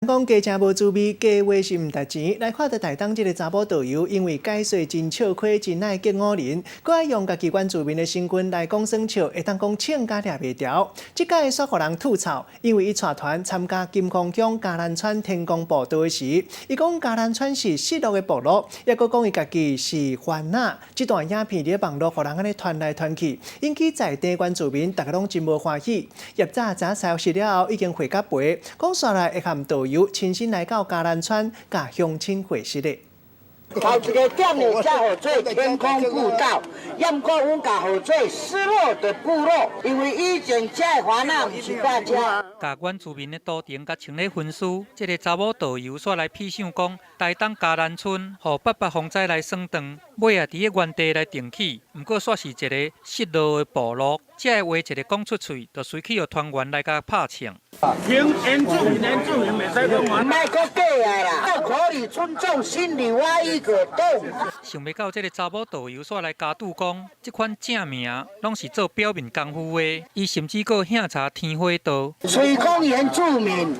講雞食無滋味，假話是毋值錢。來看著台東這个查某導遊，因為解說真笑虧，真愛激五人，閣愛用家己原住民的身份來講耍笑，會當講銃共掠袂牢。這擺煞予人吐槽，因為伊帶團參加金峰鄉嘉南村天光步道的時，伊講嘉南村是失落的部落，抑閣講伊家己是番仔。這段影片佇網路予人按呢傳來傳去，引起在地原住民逐家攏真無歡喜。業者知影消息了後，已經回甲賠，講煞來會和導遊親身來到嘉南村，共鄉親會識的。頭一个點呢，才號做天空步道，猶毋過阮共號做失落的部落，因為以前遮的番仔毋是蹛遮。共原住民的圖騰共穿咧分屍，這个查某導遊煞來屁想講，台東嘉南村予八八風災來損斷，尾仔佇咧原地來重起，毋過煞是一个失落的部落。這个話一个講出喙，就隨去予團員來共拍槍。聽原住民，原住民袂使講話。莫閣假的啦，可以尊重心裡我一個洞。想袂到這个查某導遊煞來加注講，這款正名攏是做表面功夫的，伊甚至閣向查天花道。喙講原住民，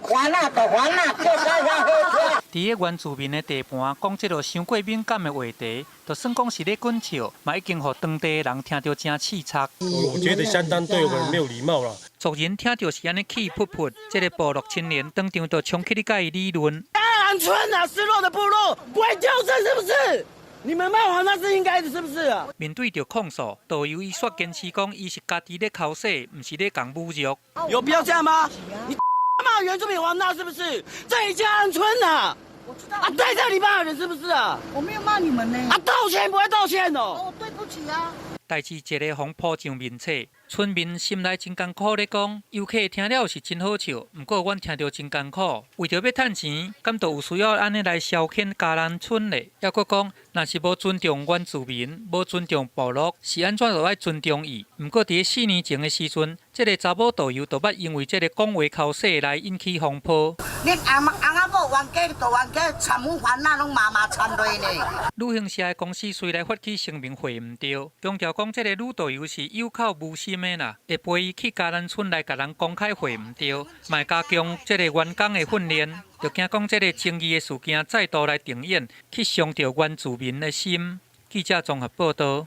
番仔就番仔，叫啥較好聽。佇咧原住民的地盤講這个傷過敏感的話題，就算講是咧滾笑，嘛已經予當地的人聽著誠刺鑿。我覺得相當對我們沒有禮貌啦。族人聽著是按呢氣噗噗，這个部落青年當場就衝起來共伊理論。嘉南村啊，失落的部落，不會糾正是不是？你們罵我那是應該的，是不是啊？面對著控訴，導遊伊煞堅持講，伊是家己咧剾洗，毋是咧共侮辱。有必要這樣嗎？你罵原住民黃大是不是？這裡嘉南村啊，我知道啊，對這裡罵人是不是啊？我沒有罵你們呢。啊，道歉不會道歉哦。哦，對不起啊。代誌一个予鋪上面冊，村民心內真艱苦咧講，遊客聽了是真好笑，毋過阮聽著真艱苦，為著欲趁錢，敢就有需要按呢來消遣嘉南村咧？抑閣講，若是無尊重原住民，無尊重部落，是按怎就愛尊重伊？毋過佇咧4年前的時陣，這个查某導遊就捌因為這个講話剾洗來引起風波。恁翁翁仔某冤家就冤家，摻阮番仔攏嘛嘛摻落呢。旅行社的公司隨來發起聲明回毋對，強調講這个女導遊是有口無心的啦，會陪伊去嘉南村來共人公開回毋對，嘛會加強這个員工的訓練，就驚講這个爭議的事件再度來重演，去傷著原住民的心。記者綜合報導。